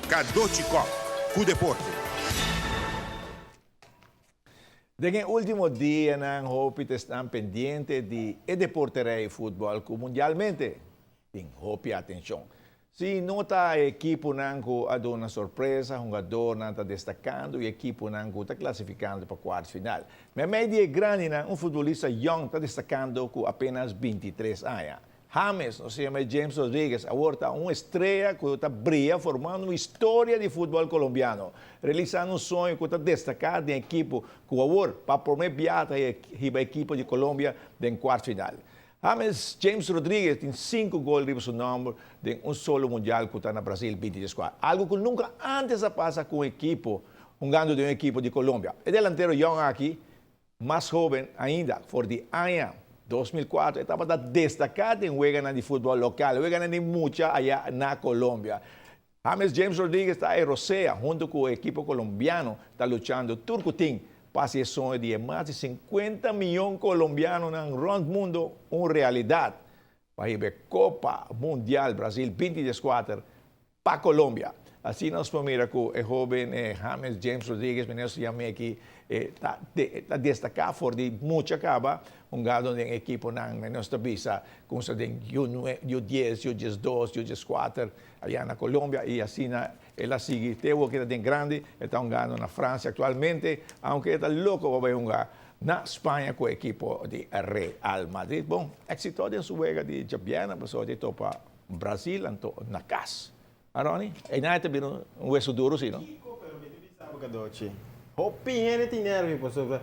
Cadochi Kock, cu deporte. Den e ultimo dianan hopi ta esnan pendiente di e deporte rey futbol cu mundialmente tin hopi atencion. Si no ta e ekiponan cu a duna sorpresa, hungadornan ta destacando y ekiponan cu ta clasificando pa cuart final. Meimei di e grandinan un futbolista yong ta destacando cu apenas 23 aña. James, nos yama e James Rodriguez, awor ta un estrea cu ta bria formando un historia di futbol colombiano, realisando un soño cu ta destaca den ekipo cu awor pa prome bia ta hiba ekipo di Colombia den cuart final. James James Rodriguez tin cinco gol riba su nomber den un solo mundial cu ta na Brasil 2014, algo cu nunca antes a pasa cu un ekipo hungando den un ekipo di Colombia. E delantero yong aki Mas hoben ainda, for di aña 2004 e tabata destaká den weganan di futbòl lokal, weganan di mucha aya na Colombia. James James Rodriguez ta e rosea huntu ku e ekipo kolombiano ta luchando tur ku tin pa hasi e soño di e mas di 50 miyon kolombianonan rònt mundo un realidat pa hiba e Kopa Mundial Brasil 2014 pa Colombia. Asina nos por mira cu e hoben James James Rodriguez, meneer su yam'e aki, ta ta destaca for di mucha caba hungado den ekiponan, men nos ta bisa cunsa den U nue, U dies, U diesdos, U diescuater aya na Colombia y asina el a sigui te awor cu e ta den grandi, e ta hungando na Francia actualmente, aunke e ta loco pa bay hunga na Spaña cu e ekipo di Real Madrid. Bon, exito den su wega di djabièrnè pasobra di topa Brasil anto na cas. A Ronnie, einan e ta bira un hueso duro si no? Kiko pero mi ta bisa bo Cadochi. Hopi hende tin nervio pasobra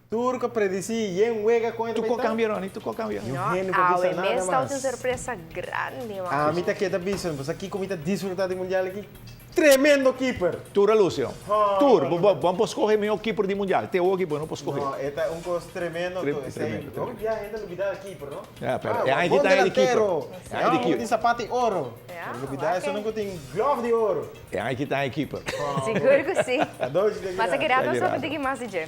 tur ku predisi yen wega kon e ta Tuko cambia Ronnie, tuko cambia. Niun No, hende por bisa awe nada mes ta un mas. sorpresa grandi man. Ami ta keda bisa, pasobra kiko mi ta disfruta di mundial aki? Tremendo keeper! Tur a lucio. Tur. Bo bo por scoge mihor keeper di mundial. Te awo aki bo no por scoge. No, e ta un cos tremendo anto. Esey, hopi biaha hende a lubida e keeper, no? Ya, pero e aña aki ta e di keeper. E aña di keeper. Tin zapat di oro. Pero lubida esun cu tin glove di oro. E aña aki ta e keeper. Sigur cu si. Mas a keda nos hopi tiki mas di dje.